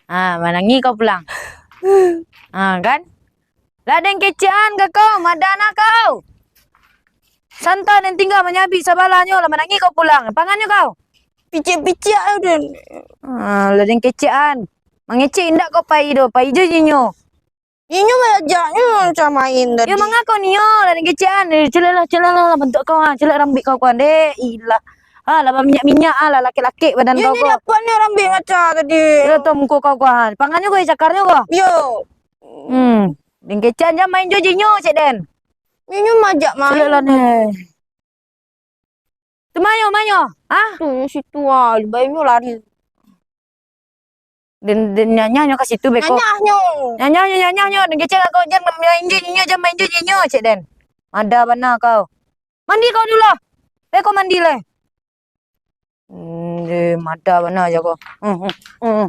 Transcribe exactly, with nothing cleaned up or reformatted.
Ha, manangih kau pulang. Ha, kan? Lah den kecekan ka kau, madan lah kau. Santan nan tingga manyabik sabalahnyo, lah manangih kau pulang. Pangannyo kau. Picik-picik tu, Den. Ha, lah den kecekan. Mangecek indak kau pai do, pai jo jinyo. Inyo bajajaknyo macam main tadi. Yo, manga kau nio, lah den kecekan. Eh, celaklah, celaklah, lah bantuak kau, ha. Celak rambik kau, kuan, dek. Ilah. Ha, lah baminyak-minyak, ha, lah lakek-lakek badan kau ko. Dapatnyo rambik maca tadi. Yo, tu muko kau, kuan. Pangannyo kau, cakarnyo kau. Yo. Hmm. Den kecekan, jan main jo jinyo, cek den. Inyo majak main. Celaklah, neh. Tu manyo, manyo? Ha? Tu, situ ah, bainyo lari. Den, den nyanyahnyo ka situ beko. Nyanyahnyo. Nyanyahnyo, nyanyahnyo. Den kecekan kau, jan main jo jinyo, jan main jo jinyo, cek den. Madan bana kau. Mandi kau dulu lah. Beko mandi lai. Hmm, eh, madan bana jo kau. Hmm, hmm, hmm.